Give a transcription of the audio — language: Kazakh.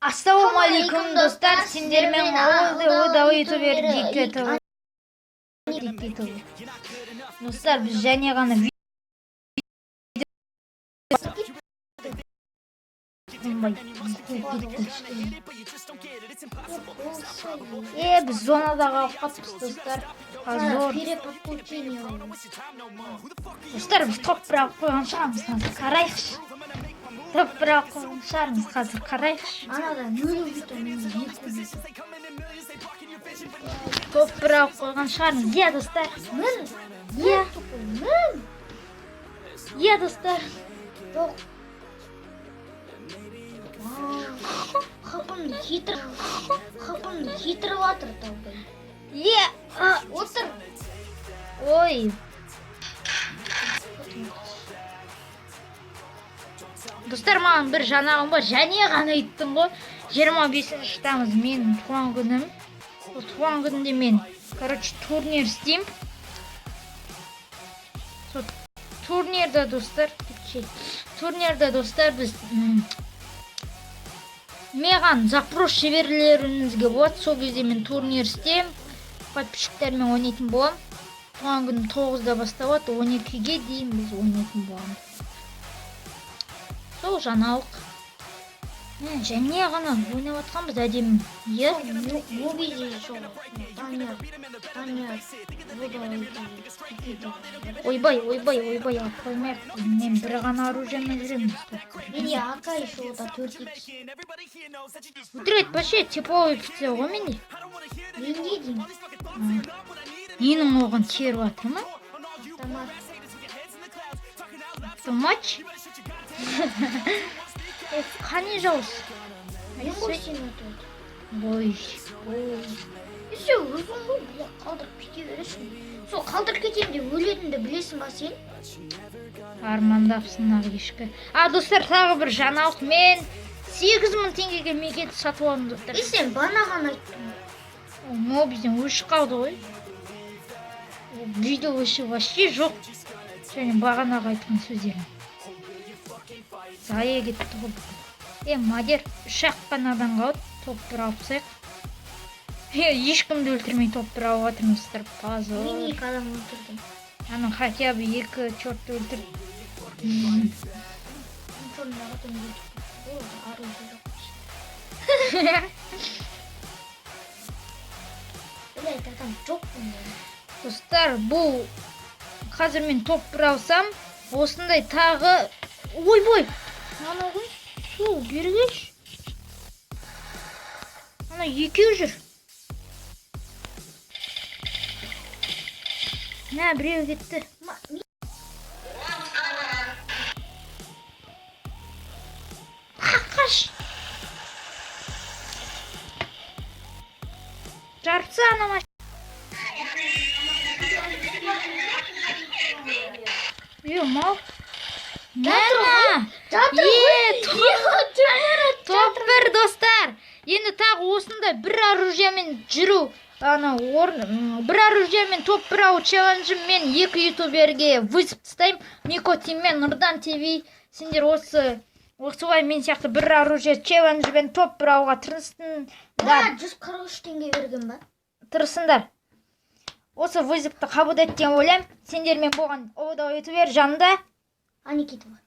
Ассалаумағалейкум, достар, сендермен Ода ютубер Дикке ТВ. Дикке ТВ. Достар, біз және ғана Оңбай, кетті. Біз зонада қалып қалыппыз, достар. Позор. Переподключение. Достар, біз топ бір алып қойған шығармыз, қазір қарайықшы. Топ бір алып қойған шығармыз, қазір қарайықшы. Анада нөл убито, менде екі убито. Топ бір алып қойған шығармыз. Иә, достар. Мін. Иә. Мін. Иә, достар. Жоқ. Хпымды кетір. Хпымды кетіріп жатыр толбай. Иә. Отыр. Ой. Достар, маған бір жаңағым бар. Және ғана айттым ғой. 25 тамыз менің туған күнім. Сол туған күнімде мен, короче, турнир істеймін. Сол турнирда, достар, турнирда, достар, біз маған запрос жіберулеріңізге болады. Сол кезде мен турнир істеймін. Подписчиктермен ойнайтын боламын. Туған күнім 9-да басталады, 12-ге дейін біз ойнайтын боламыз. Сол жаңалық. Міне, және ғана ойнап жатқанбыз әдемі. Иә. Мобиде сол. Данияр. Данияр. Ода. Ойбай, ойбай, ойбай, алып қоймайық. Мен бір ғана оружиемен жүремін, достар. Менде АК еще ода 4 х. Өтірік айтпашы, тепловой прицел ғой менде. Менде деймін. Ненің оғын теріп жатыр ма? Автомат. Автомат? Қане жауыз? Мен ғой сені атады. Ой. Ой. Сен өзің ғой, бля, қалдырып кете бересің. Сол қалдырып кетемін деп өлетінді білесің ба сен? Армандапсың, ақ ешкі. А, достар, тағы бір жаңалық. Мен 8000 теңгеге мекет сатып алдым, достар. Е, сен бана ғана айттың. Ол мобизден өшіп қалды ғой. Ол видео өшіп вообще жоқ. Және бағанағы айтқан сөздерім. Зая кетті ғой бүкіл. Мадер, үш ақ қана адам қалды. Топ бір алып тастайық. Ешкімді өлтірмей топ бір алып жатырмыз, достар. Позор. Мен екі адам өлтірдім. Ана хотя бы екі чертті өлтірді. Черный адам өлтірдім. Ол оружие жоқ. Блядь, адам жоқ менде. Достар, бұл қазір мен топ бір алсам, осындай тағы, ойбой, анау ғой, сол бері келші. Ана екеу жүр. Мә, біреу кетті. Қаш. Жарытса ана Е, мал. Мә, Жатыр Е, ғой. топ бір, достар. Енді тағы осындай бір оружиемен жүру, ана орын, бір оружиемен топ бір алу челленджі мен екі ютуберге вызов тастаймын. Мико Тим мен Нұрдан ТВ. Сендер осылай мен сияқты бір оружие челленджбен топ бір алуға тырысыңдар. Мына 143 теңге берген ба? Тырысыңдар. Осы вызовты қабылдайды деген ойлаймын. Сендермен болған Ода ютубер жанында Аникитова.